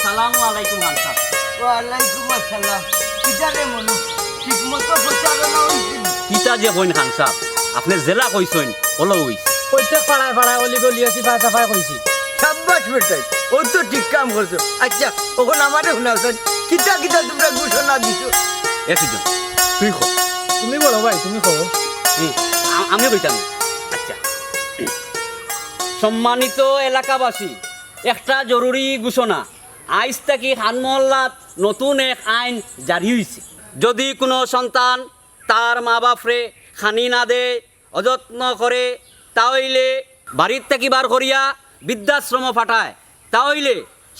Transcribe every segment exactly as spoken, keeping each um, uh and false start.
আসসালামু আলাইকুম খান সাব। ওয়ালাইকুম আসসালাম। কিতা রে মনু, ঠিক মতো প্রচারণা অইছে নি? কিতা যে কইন খান সাব, আপনে যেলা কইছইন, অলা অইছে। প্রত্যেক পাড়ায় পাড়ায়, অলি গলিয়ে, সিপায় সাপায় কইছি। সাব্বাস বেটাইন, অউ তো ঠিক কাম করছো। আচ্ছা, অখন আমারে হুনাও চাইন, কিতা কিতা তুমরা ঘোষণা দিছো? এ সুজন, তুই ক। তুমি বড় ভাই, তুমি কও। হুম, আ-, আমি কইতাম। আচ্ছা, সম্মানিত এলাকাবাসী, একটা জরুরি ঘোষণা। আইজ থাকি খান মহল্লাত নতুন এক আইন জারি অইছে। যদি কুনু সন্তান তার মা বাপরে খানি না দেয়, অযত্ন করে, তা অইলে বাড়ির থাকি বার করিয়া বৃদ্ধাশ্রমো পাঠায়, তা অইলে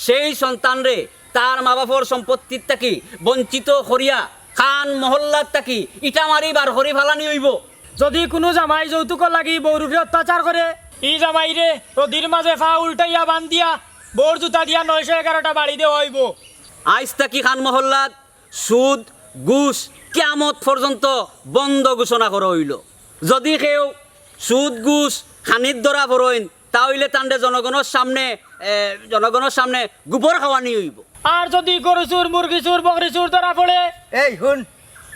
সেই সন্তানরে তার মা বাপর সম্পত্তির থাকি বঞ্চিত করিয়া খান মহল্লার থাকি ইটা মারি বার করি ফালানি অইবো। যদি কুনু জামাই যৌতুকর লাগি বউর উপরে অত্যাচার করে, ই জামাইরে রদির মাঝে ফা উল্টাইয়া বান্ধিয়া বউর জুতা দিয়া নয়শো এগারোটা বাড়ি দেওয়া অইবো। আইজ থাকি খান মহল্লাত সুদ, ঘুষ কিয়ামত পর্যন্ত বন্ধ ঘোষণা করা অইলো। যদি কেউ সুদ, ঘুষ খানিত ধরা পড়ইন, তা অইলে তানরে জনগণর সামনে, এ, জনগণর সামনে গোবর খাওয়ানি অইবো। আর যদি গরু চুর, মুরগি চুর, বকরি চুর ধরা পড়ে? এই হুন,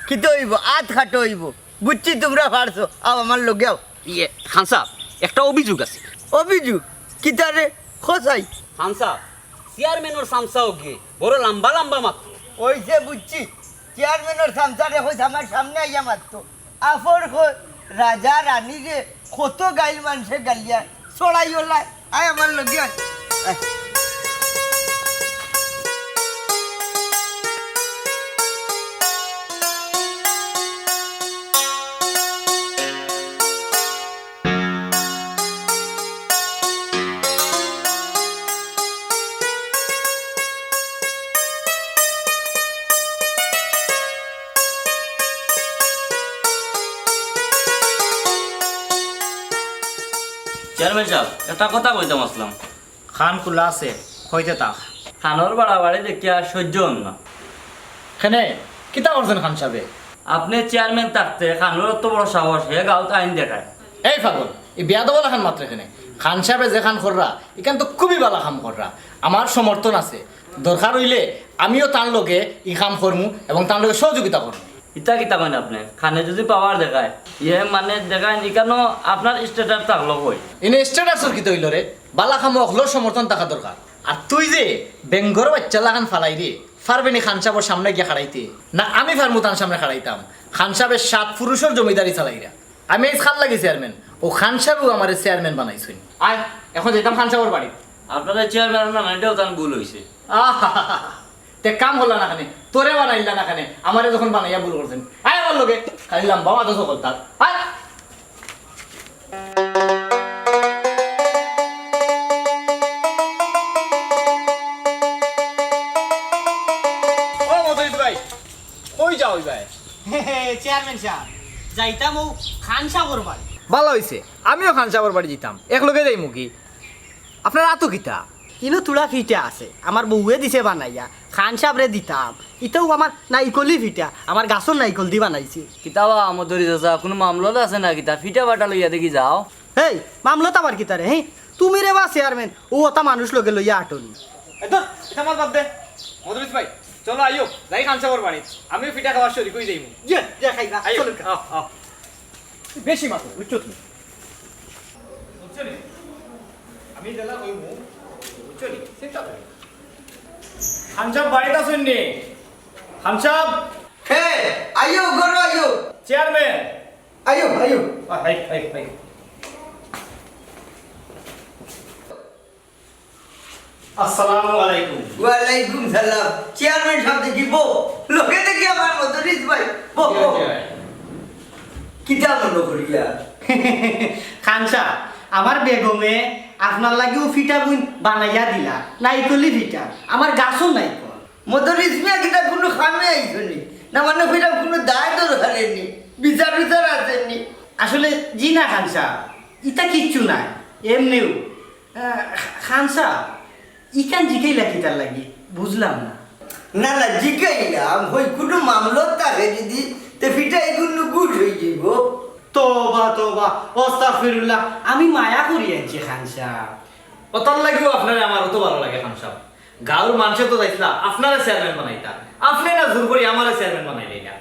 কিতা অইবো? আত কাটা অইবো। বুঝছি তুমরা পারছো, আও আমার লগে আও। ইয়ে, খান সাব, একটা অভিযোগ আছে। অভিযোগ? কিতা রে? ক চাই। খান সাব, চেয়ারম্যানর চামচা অগিয়ে বড় লাম্বা লাম্বা মাতো। অইছে বুঝছি, চেয়ারম্যানর চামচারে কইছ আমার সামনে আইয়া মাততো। আফর কই, রাজা রানীরে কত গাইল মানষে গালিয়া, ছড়াইও লাই, আয় আমার লগে আয়। আয়। চেয়ারম্যান সাব, একটা কথা কইতাম আছলাম। খান খুলা আছে, কইতে থাক। খানর বাড়াবাড়ি দেখিয়া সহ্য অর না। কেনে, কিতা করছইন খান সাবে? আপনে চেয়ারম্যান থাকতে খানর অত বড় সাহস, হে গাউত আইন দেখায়। এই পাগল, ই বেয়াদব অলা খান মাতরে কেনে? খান সাবে যেখান কররা, ইখান তো খুবই বালা কাম কররা। আমার সমর্থন আছে। দরকার অইলে আমিও তান লগে ই কাম করমু এবং তান লগে সহযোগিতা করমু। ইতা কিতা কইন আপনে? খানে যদি power দেখায়, ইয়ে মানে দেখায় নি কেন আপনার status থাকলো কই? ইনো status-র কিতা অইলো রে? বালা কামো অকলর সমর্থন থাকা দরকার। আর তুই যে বেঙ্গর বাইচ্চা লাখান ফালাইরে, পারবে নি খান সাবর সামনে গিয়া খাড়াইতে? না আমি পারমু তান সামনে খাড়াইতাম? খান সাবে সাত পুরুষর জমিদারি চালাইরা। আমি আইজ খান লাগি চেয়ারম্যান, অউ খান সাবেউ আমারে চেয়ারম্যান বানাইছইন। আয়, এখন যাইতাম খান সাবর বাড়ি। আপনারা চেয়ারম্যান না, এটাও তান ভুল অইছে। আহা, তে কাম করলা না কেনে, তোরে বানাইলা না কেনে, আমারে যখন বানাইয়া ভুল করছইন। আয় আমার লগে, খালি লাম্বা মাতো সকল তার। আয়। ও মদরিছ ভাই, কই যাও ভাই? চেয়ারম্যান সাব, যাইতাম অউ খান সাবর বাড়ি। ভালা অইছে, আমিও খান সাবর বাড়ি যাইতাম, একলগে যাইমু কি? আপনার আতো কিতা? ইনো থুড়া ফিটা আছে, আমার বউয়ে দিছে বানাইয়া, খান সাবরে দিতাম। ইতাও আমার নাইকলি ফিটা, আমার গাছর নাইকল দি বানাইছে। কিতা বা মদরিছ চাচা, কুনু মামলত আছে না কিতা? ফিটা বাটা লইয়া দেখি যাও। হেই, মামলত আবার কিতা রে, হে? তুমি রে বা চেয়ারম্যান, অউ অতা মানুষ লগে লইয়া আটো নি। এ ধুর, ইতা মাত বাদ দে। মদরিছ ভাই, চলো আইও, যাই খান সাবর বাড়ি। আমিও ফিটা খাওয়ার শরিক অই যাইমু। যে, যে খাইবা, আইও, চলো। আও, আও। বেশি মাতো, বুঝছো তুমি? বুঝছো নি? আমি যেলা কইমু, বুঝছো নি? চিন্তা করো না। খান সাব বাড়িত আছইন নি? খান সাব? হে, আইও, ঘরো আইও। চেয়ারম্যান? আইও, আইও। আ, আই, আই, আই। আসসালামু আলাইকুম। ওয়ালাইকুম সালাম। চেয়ারম্যান সাব দেখি বও। লগে দেখি আমার মদরিছ ভাই। বও, বও। কিতা মনো করিয়া? খান সাব, আমার বেগমে আপনার লাগিও ফিটা বুন বানাইয়া দিলা। নাইকলি ফিটা। আমার গাছর নাইকল। মদরিছ মিয়া কিতা কুনু কামে আইছো নি? না মানে কইরাম কুনু দায় দরকারে নি? বিচার বিচার আছে নি? আসলে জি না খান সাব, ইতা কিচ্ছু নায়। এমনেউ। আহ, খান সাব, ইখান জিকাইলা কিতার লাগি? বুঝলাম না। না, না, জিকাইলাম, অই কুনু মামলত থাকে যদি, তে ফিটা ইগুন গুট অই যাইবো। তওবা, তওবা, আস্তাগফিরুল্লাহ, আমি মায়া করি আনছি খান সাব। অতার লাগিও আপনারে আমার অত ভালা লাগে খান সাব। গাঁওর মানষে তো চাইছলা আপনারে চেয়ারম্যান বানাইতা, আপনে না জোর করি আমারে চেয়ারম্যান বানাইলাইলা।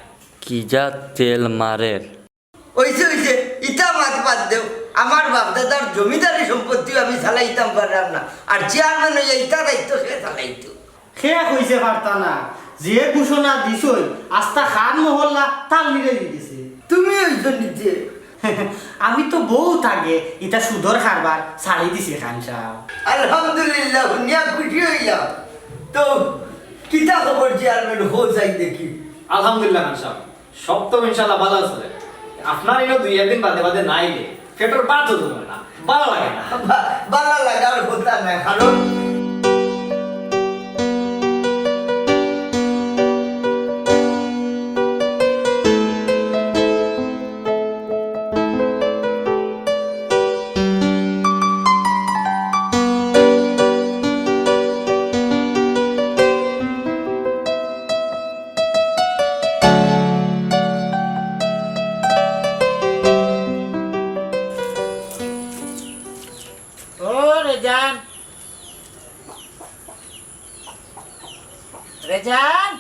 কি যা তেল মারের। অইছে, অইছে, ইতা মাত বাদ দেও। আমার বাপ-দাদার জমিদারি সম্পত্তিও আমি চালাইতাম পারলাম না, আর চেয়ারম্যান অইয়া ইতা দায়িত্ব কে চালাইতো? কে কইছে পারতা না? যে ঘোষণা দিছইন, আস্তা খান মহল্লা তাল মিলাই গেছে। তুমি অইছো নিজে। আমি তো বউত আগে ইতা সুদর কারবার ছাড়ি দিছি খান সাব। আলহামদুলিল্লাহ, হুনিয়া খুশি অইলাম। তো কিতা খবর চেয়ারম্যান, কও চাই দেখি। আলহামদুলিল্লাহ খান সাব, সব তো ইনশাআল্লাহ ভালা চলে। আপনার ইনো দুই একদিন বাদে বাদে না আইলে পেটর ভাতও জমে না, ভালা লাগে না। বা-, ভালা লাগার কথা না, কারণ ও রেজান, রেজান,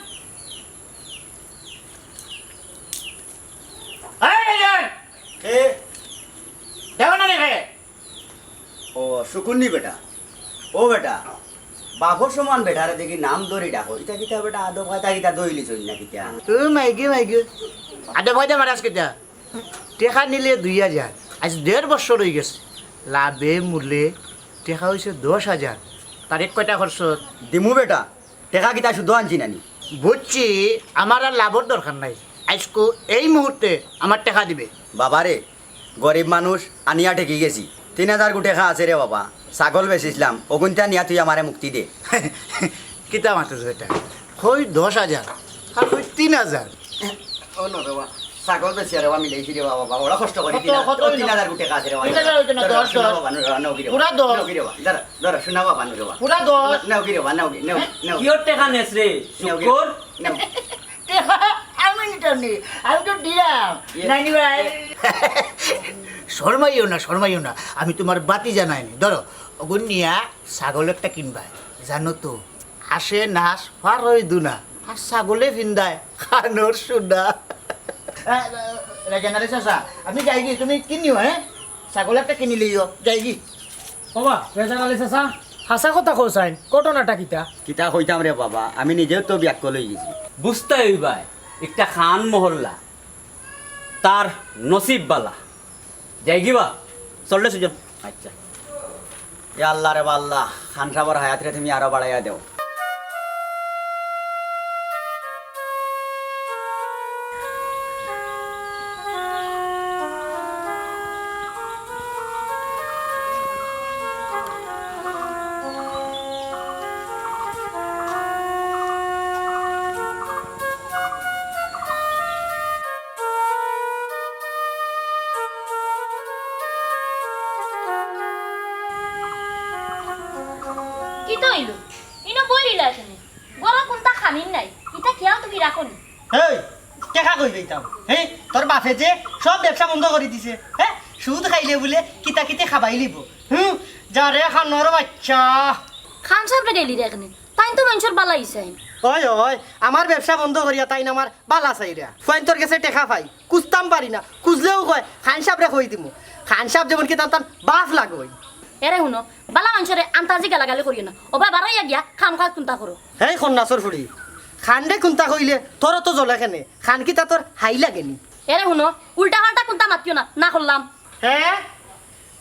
এই রেজান, কে? দেখো না রে। ও, শুকুর নি বেটা? ও বেটা, বাপর সমান বেটারে দেখি নাম ধরি ডাকো। ইতা কিতা বেটা, আদব কায়দা কিতা ধইলি চইল না কিতা? ও মাইগে, মাইগে। আদব কায়দা মারাস কিতা? টেকা নিলে দুই হাজার। আইজ দেড় বছর অইগেছে। লাভে মূলে টেকা অইছে দশ হাজার। তারিখ কয়টা করছত? দিমু বেটা। টেকা কিতা শুধু আনছি নানি? বুঝছি, আমার আর লাভর দরকার নাই। আইজকু এই মুহূর্তে আমার টেকা দিবে। বাবারে, গরিব মানুষ, আনিয়া ঠেকি গেছি। তিন হাজার গু টেকা আছে রে বাবা, ছাগল বেচিছলাম, অগুনতা নিয়া তুই আমারে মুক্তি দে। কিতা মাতছ বেটা? কই দশ হাজার, আর কই তিন হাজার। ও না রে বাবা, ছাগল বেচিয়া রে বাবা, মিলাইছি রে বাবা, বাবা, ওরা কষ্ট করি কত, তিন হাজার, কত ও তিন হাজার গু টেকা আছে রে বাবা। তিন হাজার অইতো না, ধরো, দশ, শোনা দশ। বাবা, নো রে বাবা, নাও কি রে বাবা? পুরা দশ। নাও কি রে বাবা? দাঁড়া, দাঁড়া, শোনা বাবা, নো রে বাবা। পুরা দশ। নাও কি রে বাবা? নাও কি, নাও, হ্যাঁ? নাও, কিওর টেকা নেস রে? নাও কি রে? শুক্কর? নাও। টেকা আমি নিতাম নি, আমি তো দিলাম। ইয়ে। নানি ভাই। শরমাইও না, শরমাইও না, আমি তুমার বাতি জানাইনি। ধরো, অগুন নিয়া ছাগল একটা কিনবায়, জানো তো? হাঁসে নাস, পারয় দুনা, আর ছাগলে ফিন্দায় কানর সুনা। এ, এ, রেজান আলী চাচা, আমি যাইগি, তুমি কিনিও, হ্যাঁ? ছাগল একটা কিনি লইও, যাইগি। ওবা, রেজান আলী চাচা, হাছা কথা কও চাইন, ঘটনাটা কিতা? কিতা কইতাম রে বাবা, আমি নিজেও তো বিয়াক্কল অইগেছি। বুঝতায় অইবায়, একটা খান মহল্লা, তার নসিব বালা। যাইগি বা? চললে সুজন। আচ্ছা। ইয়া আল্লাহ রে বা আল্লাহ, খান সাবর হায়াতরে তুমি আরো বাড়াইয়া দেও। কিতা অইলো? ইনো বই রইলা কেনে? ঘরো কুন্তা খানির নাই। ইতা কিয়াও তুমি রাখো নি? এই, টেকা কই পাইতাম? হে, তোর বাপে যে সব ব্যবসা বন্ধ করি দিছে। হে, সুদ খাইলে বুলে কিতা কিতে খাবাই লিবো। হুম, যা রে খানোর বাচ্চা। খান সাবরে গেলি রে কেনে? তাইন তো মানষর বালা ইছাইন। ওই, ওই, আমার ব্যবসা বন্ধ করিয়া তাইন আমার বালা চাইরা। ফুয়াইন্তর গেছে টেকা পাই, খুজতাম পারি না, খুজলেও কয়, খান সাবরে কই দিমু। খান সাব যেমন কি তান তান বাপ লাগই। এরে হুনো, বালা মানষরে আন্তাজি গালাগালি করিও না। ওবা বারইয়া গিয়া খাম খাজ কুন্তা করো। হেই খন্নাসর ফুড়ি, খানরে কুন্তা কইলে তোর তো জ্বলে কেনে? খান কিতা তোর হাই লাগেনি? এরে হুনো, উল্টা পাল্টা কুন্তা মাতিও না, না করলাম। হে?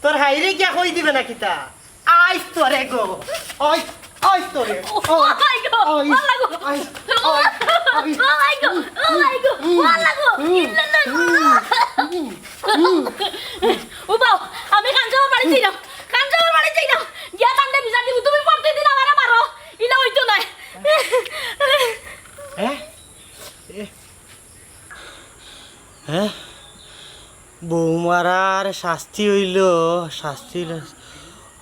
তোর হাইরে গিয়া কই দিবে না কিতা? আইস তোরে গো। ওই, ওই তোরে। ও মাই গো, ওই, ও মাই গো। ওই, ওই, ওই। ও মাই গো, ও মাই গো। ও আল্লাহ গো। ইল্লাল্লাহ। ও বাবা, আমি খান সাবর বাড়ি যাইরাম। খান সাবর বাড়ি যাইরাম। গিয়া তানরে বিচার দিমু, তুমি প্রতিদিন আমারে মারো। ইলা অইতো নায়। হ্যাঁ? এ, হ্যাঁ? বউ মারার শাস্তি অইলো, শাস্তি অইলো,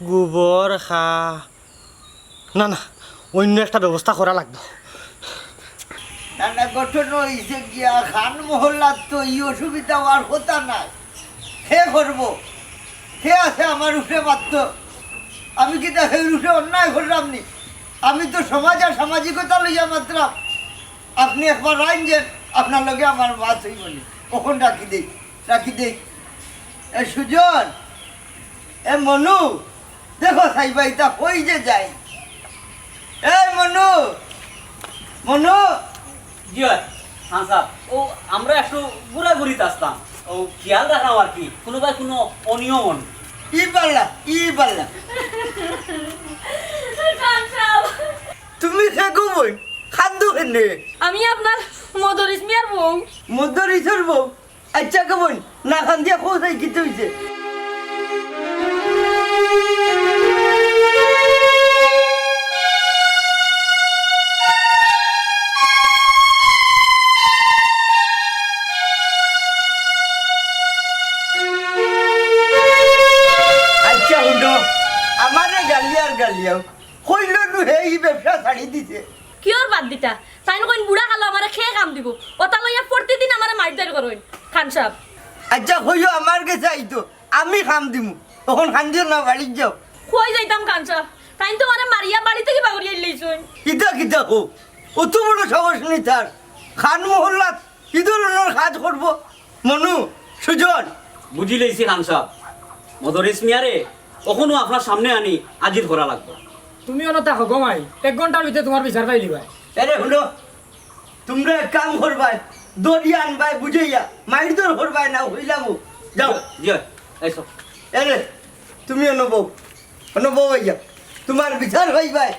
গোবর খা। না, না, অইন্য একটা ব্যবস্থা করা লাগবো। না, না, ঘটনা অইছে গিয়া, খান মহল্লাত তো ই অসুবিধা অওয়ার কথা নায়। কে করবো? কে আছে আমার উপরে মাততো? আমি কিতা হের উপরে অন্যায় করলাম নি? আমি তো সমাজ আর সামাজিকতা লইয়া মাতরাম। আপনে একবার আইন যে আপনার লগে আমার মাত অইবো নি। অখন রাখি দেই, রাখি দেই। এ সুজন, এ মনু, দেখো চাইবা ইতা কই যে যায়। এ মনু, মনু। জি অয়, খান সাব। অউ আমরা একটু ঘুরাঘুরিত আছলাম। অউ খিয়াল রাখরাম আর কি, কুনুবায় কুনু অনিয়ম অইলে। ই পাল্লা, ই পাল্লা। খান সাব। তুমি কে গো বইন? কান্দো কেনে? আমি আপনার মদরিছ মিয়ার বউ। মদরিছর বউ? আইচ্ছা গো বইন, না কান্দিয়া কও চাই কিতা অইছে? আইচ্ছা হুনো, আমারে গালি আর গালিয়াও। কইলো নু হে ই ব্যবসা ছাড়ি দিছে। কিওর বাদ দিতা? তাইন কইন বুড়া কালো আমারে কে কাম দিবো। অতা লইয়া প্রতিদিন আমারে মাইরধইর করইন, খান সাব। আইচ্ছা কইও আমার গেছে আইতো, আমি কাম দিমু। অখন কান্দিও না, বাড়িত যাও। কই যাইতাম খান সাব? তাইন তো আমারে মারিয়া বাড়ি থাকি বাগড়িয়া লইছইন। ইতা কিতা কও? অত বড় সাহস নি তার? খান মহল্লাত ই ধরনর কাজ করবো? মনু, সুজন। বুঝিলাইছি খান সাব, মদরিছ মিয়ারে অখনউ আপনার সামনে আনি হাজির করা লাগবো। তুমি অনো থাকো গো মাই, এক ঘন্টার ভিতরে তুমার বিচার পাইলিবায়। এরে হুনো, তুমরা এক কাম করবায়, ধরিয়া আনবায় বুঝাইয়া, মাইরধইর করবায় না, অইলামু। যাও। জি অয়, আইসো। এরে, তুমি অনো বও, অনো বও আইয়া, তুমার বিচার পাইবায়।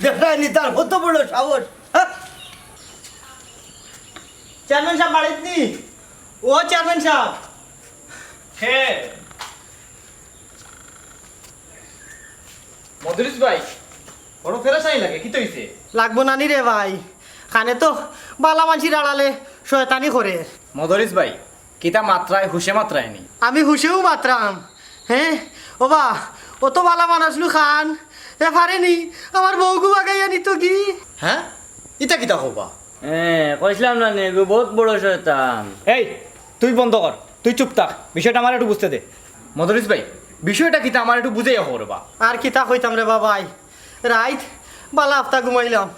দেখরায় নি তার কত বড় সাহস, হ্যাঁ? চেয়ারম্যান সাব বাড়িত নি? ও চেয়ারম্যান সাব। হে। মদরিছ ভাই, বড় পেরেশানি লাগে, কিতা অইছে? লাগবো না নি রে ভাই, খানে তো বালা মানষির আড়ালে শয়তানি করে। মদরিছ ভাই, কিতা মাতরায়, হুশে মাতরায় নি? আমি হুশেউ মাতরাম। হে, ওবা, অত বালা মানুষ নু খান, হে পারে নি আমার বউগু বাগাইয়া নিতো গি। হে? ইতা কিতা কও বা? হে, কইছলাম না নি, এগু বউত বড় শয়তান। এই, তুই বন্ধ কর, তুই চুপ থাক, বিষয়টা আমারে একটু বুঝতে দে। মদরিছ ভাই, বিষয়টা কিতা আমারে একটু বুঝাইয়া কও রে বা। আর কিতা কইতাম রে বাবাই, রাইত বালা আফতা ঘুমাইলাম,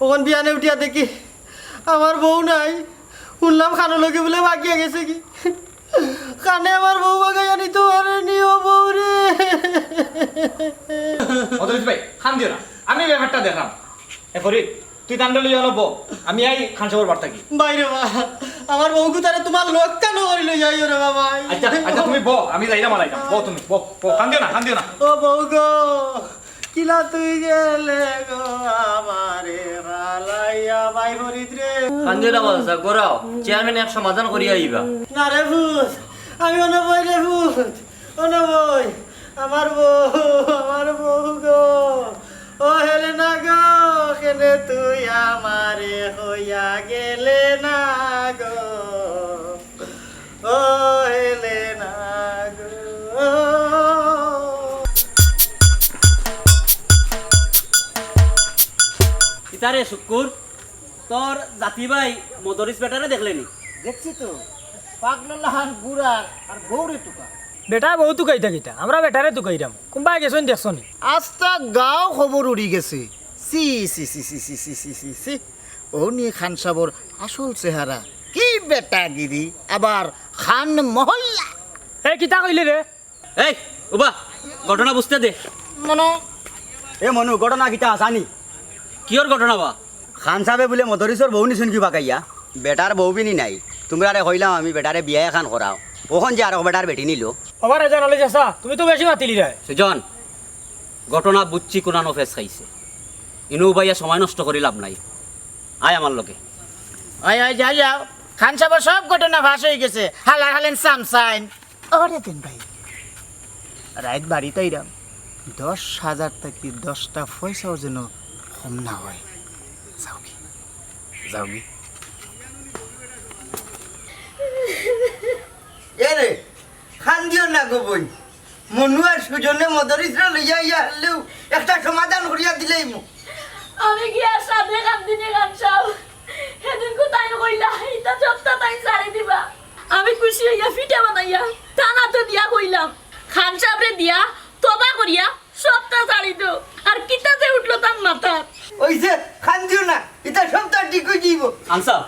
অখন বিয়ানে উঠিয়া দেখি আমার বউ নাই। হুনলাম খানর লগে বুলে ভাগিয়া গেছে গি। খানে আমার বউ বাগাইয়া নিতো পারে নি, ও বউ রে। মদরিছ ভাই, কান্দিও না, আমি ব্যাপারটা দেখরাম। এ ফরিদ, তুই তানরে লইয়া অনো ব, আমি আই খান সাবর বাড়ি থাকি। ভাই রে বা, আমার বউগুতারে তুমার লগে খানো করি লইয়া আইও রে বাবা। আইচ্ছা, আইচ্ছা, তুমি ব, আমি যাইরাম আর আইরাম। ব তুমি, ব, ব, কান্দিও না, কান্দিও না। ও বউ গো, কিলা তুই গেলে গো আমারে ফালাইয়া, ভাই ফরিদ রে। কান্দিও না বাবা, ঘুরাও। চেয়ারম্যান এক সমাধান করিয়া আইবা। না রে পুত, আমি অনো বই রে পুত, অনো বই। আমার বউ, আমার বউ গো। ও হেলেনা গো, কেনে তুই আমারে কইয়া গেলে না গো। ও হেলেনা গো। কিতারে শুক্কুর, তোর জাতি ভাই মদরিছ বেটারে দেখলে নি? দেখছি তো, পাগলা লাখান ঘুরার আর বউরে তুকার। বেটায় বউ তুকাইতা কিতা? আমরা বেটারে তুকাইরাম। কুনবায় গেছইন দেখছো নি? আস্তা গাঁও খবর উড়ি গেছে। ছি, ছি, ছি। অউ নি খান সাবর আসল চেহারা। কি বেটাগিরি, আবার খান মহল্লা। এ, কিতা কইলে রে? এই, উবা, ঘটনা বুঝতে দে। মনু। এ মনু, ঘটনা কিতা আছানি? কিওর ঘটনা বা? খান সাবে বুলে মদরিছর বউ নিছইন কি বাগাইয়া? বেটার বউ বিনি নাই। তুমরারে কইলাম আমি বেটারে বিয়া এখান করাও। অখন যে আরক বেটার বেটি নিলো। ওবা রে জানালে চাচা, তুমি তো বেশি মাতিলিরায়। সুজন, ঘটনা বুঝছি কুনানো ফেস খাইছে। ইনো উবাইয়া সময় নষ্ট করি লাভ নাই। আয় আমার লগে। আয়, আয়, যা, যাও। খান সাবর সব ঘটনা ফাঁস অই গেছে। হালার হালেন সামসাইন। ওরে দেন ভাই, রাইত বাড়িত আইরাম, দশ হাজার থাকি দশটা পয়সাও যেন কম না অয়। যাওগি, যাওগি। এরে, কান্দিও না গো বইন। মনু আর সুজনে মদরিছরে লইয়া আইয়া হারলেউ একটা সমাধান করিয়া দিলাইমু। আমি গিয়া সাধে কান্দিনি খান সাব। হেদিনকু তাইন কইলা, ইতা সবতা তাইন ছাড়ি দিবা। আমি খুশি অইয়া পিঠা বানাইয়া তান আতো দিয়া কইলাম, খান সাবরে দিয়া তবা করিয়া সবতা ছাড়ি দেও। আর কিতা যে উঠলো তান অইছে, কান্দিও না, ইতা সব তার ঠিক অই যাইবো। খান সাব।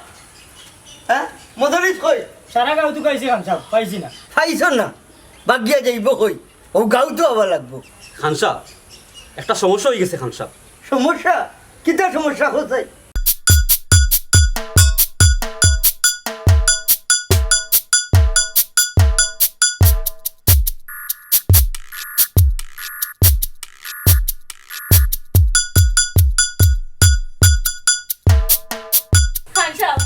হ্যাঁ, মদরিছ কই? সারা গাঁও তুকাইছি খান সাব, পাইছি না। পাইছো না? বাগিয়া যাইবো কই? ও গাঁও তো আওয়া লাগবো। খান সাব, একটা সমস্যা অই গেছে খান সাব। সমস্যা? কিতা সমস্যা কও চাই? খান সাব,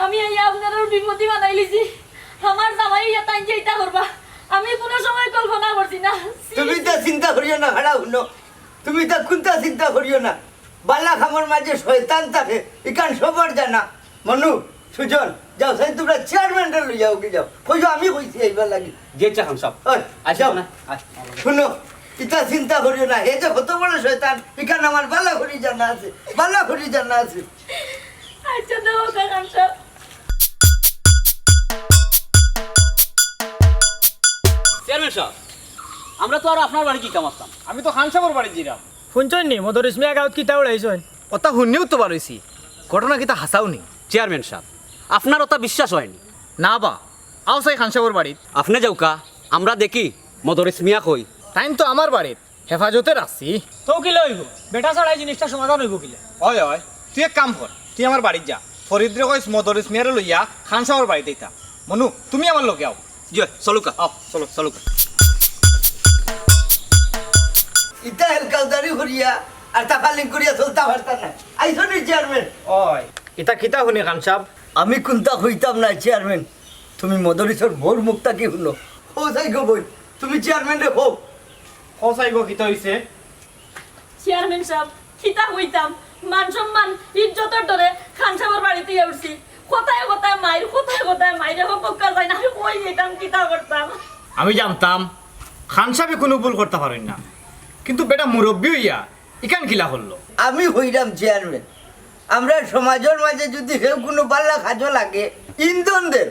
আমি এই আপনারার বিপদে বানাইলিছি। আমার জামাই অইয়া তাইন যে ইতা করবা, আমি কুনু সময় কল্পনা করছি না। তুমি তো চিন্তা করিও না, খাড়া হুনো। তুমি তো কুন্তা চিন্তা করিও না। বালা কামর মাঝে শয়তান থাকে, ইখান সবর জানা। মনু, সুজন, যাও, চাইন তুমরা চেয়ারম্যানরে লইয়া অগি যাও। কইও আমি কইছি আইবার লাগি। জি আচ্ছা খান সাব। ওই, আচ্ছা, যাও। না, আচ্ছা। হুনো, ইতা চিন্তা করিও না। হে যে কত বড় শয়তান, ইখান আমার বালা করি জানা আছে, বালা করি জানা আছে। আচ্ছা, দেও খান সাব। চেয়ারম্যান সাব, আমরা তো আর আপনার বাড়ি কিতা মাততাম? আমি তো খান সাবর বাড়ি যিরাম। হুনছইন নি, মদরিছ মিয়া গাঁওত কিতা উড়াইছইন? অতা হুনিউ তো বারইছি। ঘটনা কিতা হাছাউ নি? চেয়ারম্যান সাব, আপনার অতা বিশ্বাস অয় নি। না বা, আও চাই খান সাবর বাড়িত। আপনে যাউক্কা, আমরা দেখি মদরিছ মিয়া কই। তাইন তো আমার বাড়িত হেফাজতে রাখছি। তো কিলা অইবো? বেটা ছাড়াউ জিনিসটা সমাধান অইবো কিলা? অয়, অয়, তুই এক কাম কর, তুই আমার বাড়িত যা। ফরিদরে কইস মদরিছ মিয়ারে লইয়া খান সাবর বাড়িত আইতা। মনু, তুমি আমার লগে আও। জি, চলউক্কা। আও, চলো। চলউক্কা। ইতা হেলকাউদারি করিয়া আর তাফালিং করিয়া চলতা পারতা না। আইছো নি চেয়ারম্যান? অয়। ইতা কিতা হুনি খান সাব? আমি কুন্তা কইতাম না চেয়ারম্যান, তুমি মদরিছর বউর মুখ থাকি হুনো। ও চাই গো বইন, তুমি চেয়ারম্যানরে কও। ও চাই গো, কিতা অইছে? চেয়ারম্যান সাব, কিতা কইতাম, মান সম্মান, ইজ্জতর ডরে খান সাবর বাড়িত আইয়া উঠছি। কথায় কথায় মাইর, কথায় কথায় মাইর, এখন তো কার যায় না, আমি কই যাইতাম, কিতা করতাম? আমি জানতাম, খান সাবে কুনু ভুল করতা পারইন না, কিন্তু বেটা মুরব্বি অইয়া ইখান কিলা করলো? আমি কইরাম চেয়ারম্যান, আমরার সমাজর মাঝে যুদি কেউ কুনু বালা কাজো লাগে, ইন্ধন দের,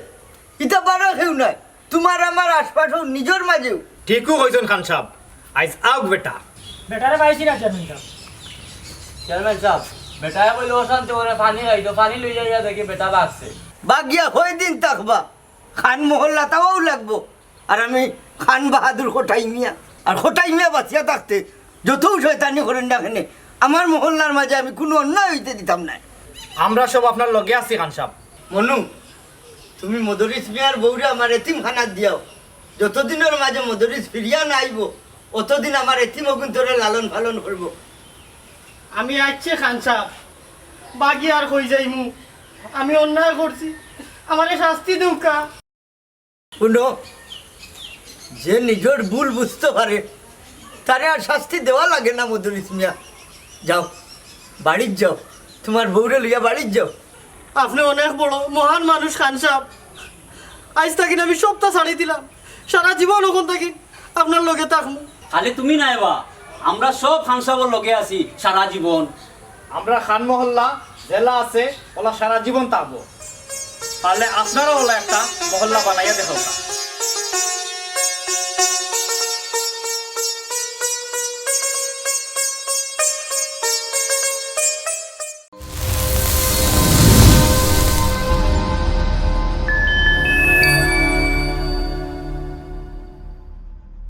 ইতা বারো কেউ নায়। তুমার আমার আশপাশও নিজর মাঝেও। ঠিকউ কইছইন খান সাব, আইজ আউক বেটা। বেটারে পাইছি না চেয়ারম্যান সাব। চেয়ারম্যান সাব, বেটায় কইলো অশান্তি করে পানি খাইতো, পানি লইয়া আইয়া দেখি বেটা বাগছে। বাগিয়া কয়দিন থাকবা? খান মহল্লা তাওয়াও লাগবো। আর আমি খান বাহাদুর কটাই মিয়া, আর কটাই মিয়া বাঁচিয়া থাকতে যতউ শয়তানি করইন না কেনে, আমার মহল্লার মাঝে আমি কুনু অন্যায় অইতে দিতাম নায়। আমরা সব আপনার লগে আছি খান সাব। মনু, তুমি মদরিছ মিয়ার বউরে আমার এতিমখানাত দিয়াও। যতদিনর মাঝে মদরিছ ফিরিয়া না আইবো, অতদিন আমার এতিম অগুইন্তরে লালন পালন করবো। আমি আইচ্ছি খান সাব, বাগি আর কই যাইমু? আমি অন্যায় করছি, আমারে শাস্তি দেউক্কা। হুনো, যে নিজর ভুল বুঝতো পারে, তারে আর শাস্তি দেওয়া লাগে না মদরিছ মিয়া। যাও, বাড়িত যাও, তুমার বউরে লইয়া বাড়িত যাও। আপনে অনেক বড় মহান মানুষ খান সাব। আইজ থাকি আমি সবতা ছাড়ি দিলাম, সারা জীবন অখন থাকি আপনার লগে থাকমু। খালি তুমি নায় বা, আমরা সব খান সাবর লগে আছি সারা জীবন। আমরা খান মহল্লা যেলা আছে, অলা সারা জীবন থাকবো। পারলে আপনারাও অলা একটা মহল্লা বানাইয়া দেখাউক্কা।